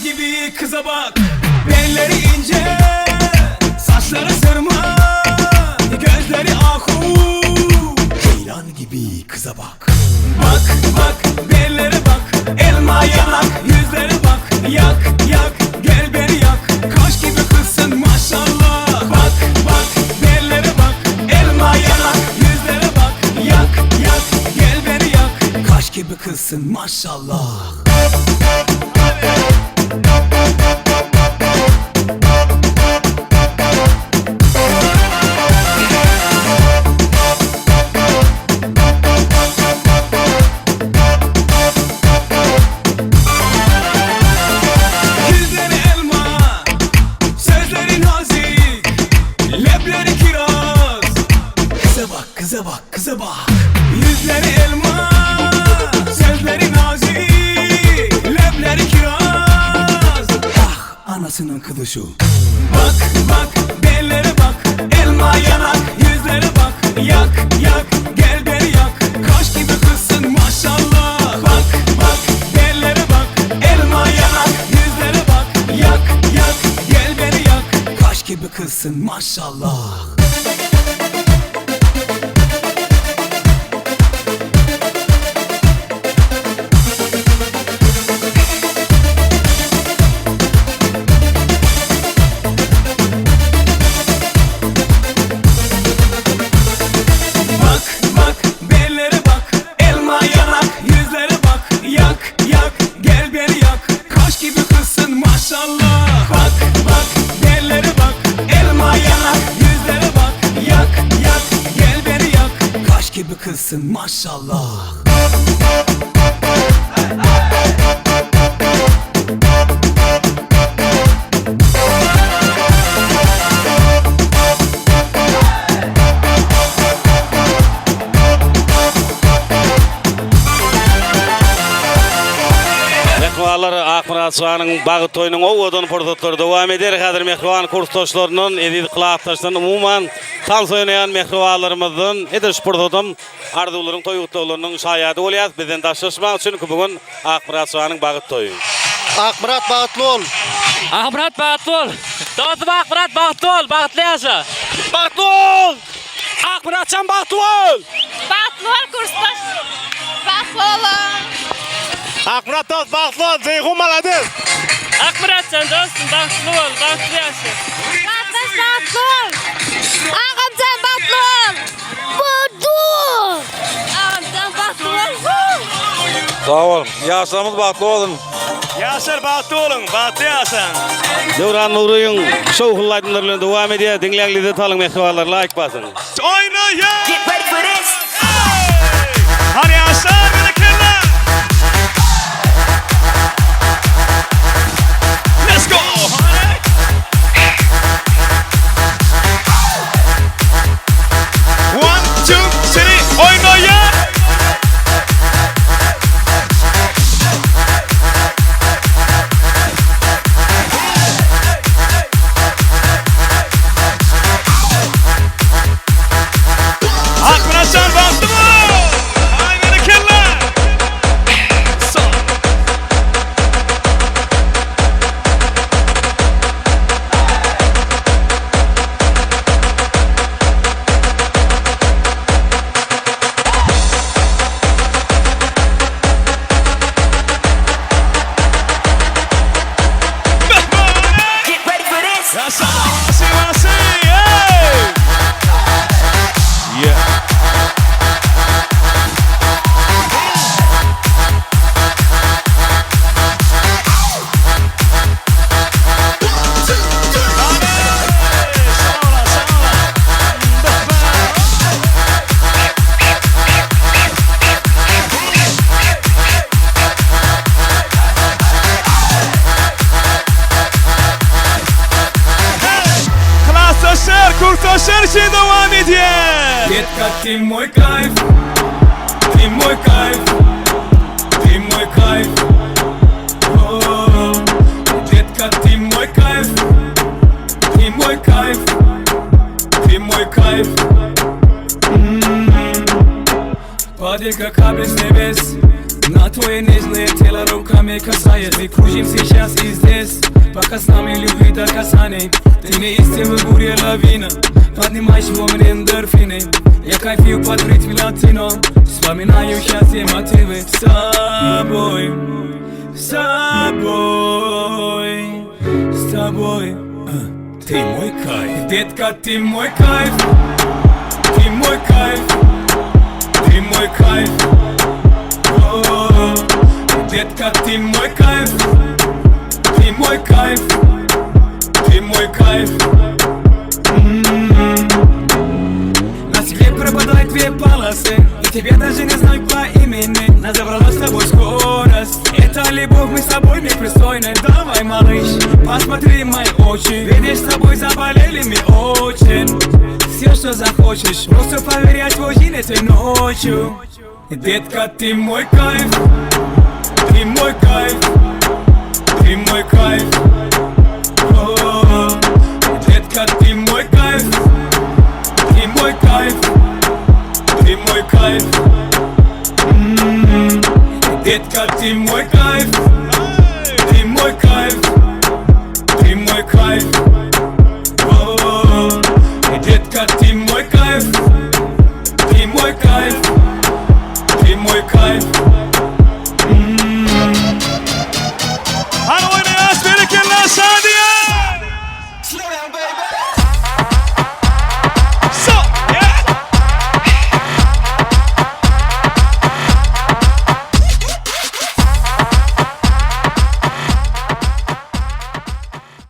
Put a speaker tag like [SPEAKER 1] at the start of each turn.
[SPEAKER 1] gibi kıza bak Belleri ince Saçları sırma Gözleri ahu Ceylan gibi kıza bak Bak bak bellere bak Elma yanak yüzlere bak Yak yak gel beni yak Kaş gibi kızsın maşallah Bak bak bellere bak Elma yanak yüzlere bak Yak yak gel beni yak Kaş gibi kızsın maşallah Yüzleri elma, sözleri nazik, lebleri kiraz. Kıza bak, kıza bak, kıza bak. Yüzleri elma, sözleri nazik, lebleri kiraz. Ah, anasının kılışı. Bak bak, bellere bak, elma yanak, yüzlere bak. Yak yak, gel beni yak. Kaş gibi kızsın maşallah. Bak bak, bellere bak, elma yanak, yüzlere bak. Yak yak, gel beni yak. Kaş gibi kızsın maşallah. Bak bak bellere bak Elma yanak yüzlere bak Yak yak gel beni yak Kaş gibi kızsın maşallah Bak bak bellere bak Elma yanak yüzlere bak Yak yak gel beni yak Kaş gibi kızsın maşallah
[SPEAKER 2] Mähribanlar, Akmyrat janyň bagt toýunyň owadan pursatlary dowam edýär. Häzir mähriban kursdaşlaryndan, eziz klasdaşlaryndan, umuman, tans oýnaýan mähribanlarymyzdan edil şu pursadam arzuwlaryň toý gutlaglarynyň şaýady bolýas. Bizden daşlaşmaň, çünki bu gün Akmyrat janyň bagt toýy.
[SPEAKER 3] Akmyrat bagtly bol!
[SPEAKER 4] Akmyrat bagtly bol! Dostum Akmyrat bagtly bol! Bagtly ýaşa!
[SPEAKER 2] Bagtly bol! Akmyratjan bagtly bol!
[SPEAKER 5] Bagtly bol kursdaş! Bagtly boluň!
[SPEAKER 2] Akmyrat dost bagtly bol! Jeýhun malades!
[SPEAKER 4] Akmyratjan dostum bagtly bol! Bagtly ýaşa!
[SPEAKER 5] Gardaş bagtly bol! Agamjan bagtly bol! Bagtly bol! Agamjan bagtly bol!
[SPEAKER 2] Sag bol. Ýaşlarymyz bagtly bolsun.
[SPEAKER 6] Ýaşlar bagtly boluň, bagtly ýaşaň.
[SPEAKER 2] Döwran Nuryň şowhunly aýdymlary bilen dowam edýär. Diňläň lezzet alyň mähribanlar laýk basyň.
[SPEAKER 6] Oýnaýas! Hany ýaşlar berekella! Let's go! Hany! One, two, three, oýnaýas! Akmyratjan bagtly bol! Aý berekella! Sag. Ýaşa, wasy, hey! Yeah. Klasdaşlar, kursdaşlar üçin dowam edýär.
[SPEAKER 1] Детка, ты мой кайф, ты мой кайф, ты мой кайф. О, Детка, ты мой кайф, ты мой кайф, ты мой кайф. Падай, как капли с небес На твое нежное тело руками касаясь Мы кружим сейчас и здесь Пока с нами любви до касаний Ты неистовый буря лавина Поднимаешь во мне эндорфины Я кайфую под ритм латино Вспоминаю счастье мотивы С тобой, с тобой, с тобой А, Ты мой кайф Детка, ты мой кайф Ты мой кайф Ты мой кайф О, Детка, ты мой кайф Ты мой кайф Ты мой кайф М-м-м. На тебе пропадают две полосы И тебя даже не знаю по имени Нас забрала с тобой скорость Это любовь, мы с тобой непристойны Давай, малыш, посмотри в мои очи Видишь, с тобой заболели мы очень Все, что захочешь Просто поверь, я твой джин этой ночью Детка, ты мой кайф Ты мой кайф Ты мой кайф О, Детка, ты мой кайф Ты мой кайф Ты мой кайф М-м-м. Детка, ты мой кайф Ты мой кайф.